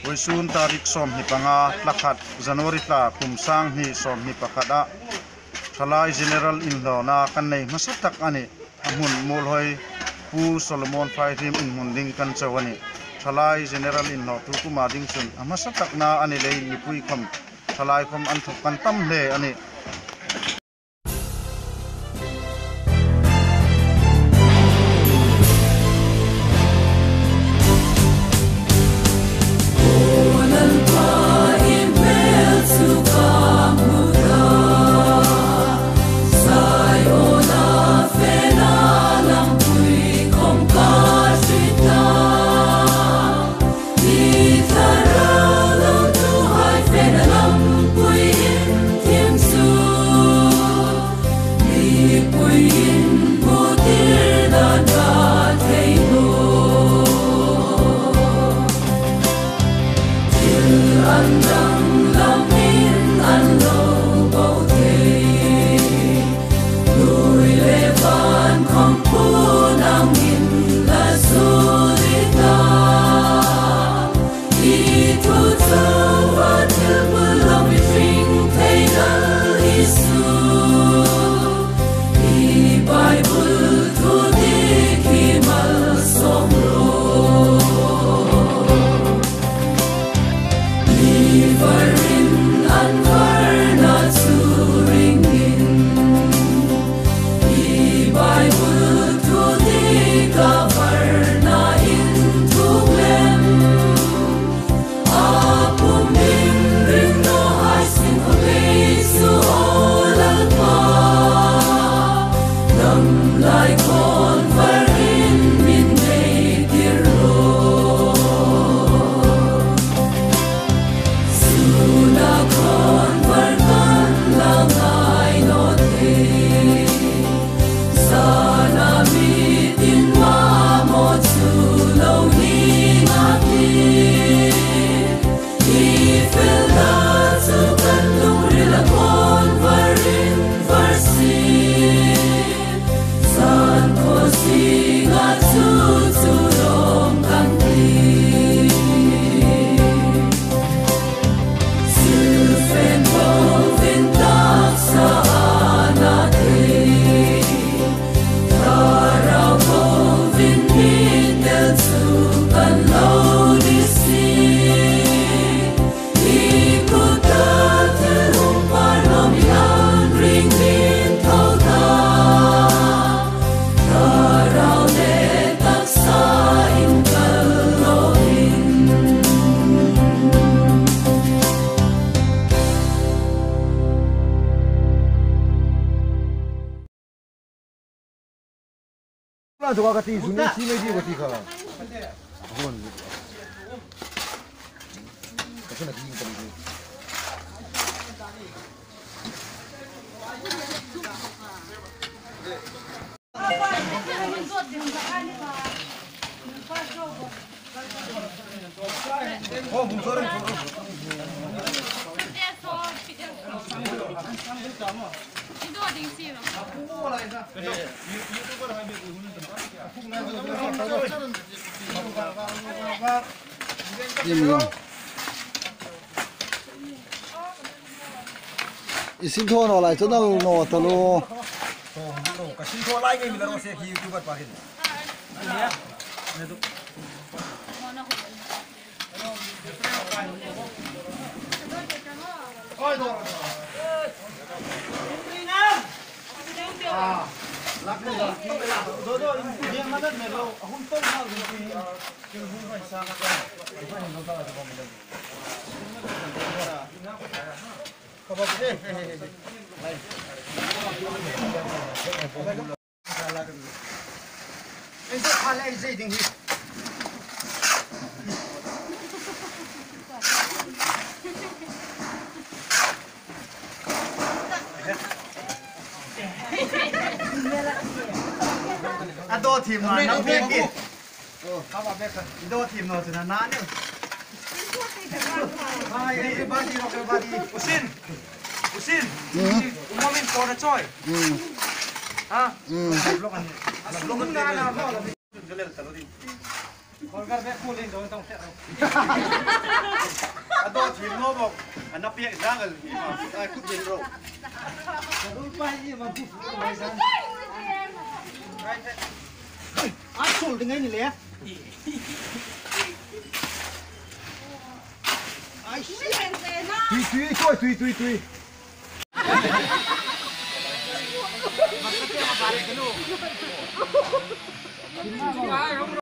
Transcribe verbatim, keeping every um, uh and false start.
Vawisun tarik sawmhni panga, thla khat, January thla, kum sang hni sawmhni pakhat a thalai General inhlawna kan nei hmasa tak a nih. A hmun Muolhoi Pu Solomon Faihrim in hmun ding kan chau a nih. Thalai General inhlawtu kuoma ding chun a hmasa takna a ni leiin mipui khawm, thalai khawm an thawk kan tam hle a nih. I sinthaw naw lai chu nal naw ta lo. Ka sinthaw lai ngei mi la ro se khi YouTuber pa hin. A do thim ma na bek ki. I do thim naw chu na na ni. Hi, everybody, everybody. Usin. Usin. Mm. Umamin ko na choi. Mm. Ha? Mm. Vlog an. Vlog an. Burger bag full in don tong te ro. A do thim no bok. Ana pek zang al. Ai kut din ro. Ka dul pa hi ma bu full mai zang. A sol ding ai ni le. Ai. Tui tui tui tui tui tui.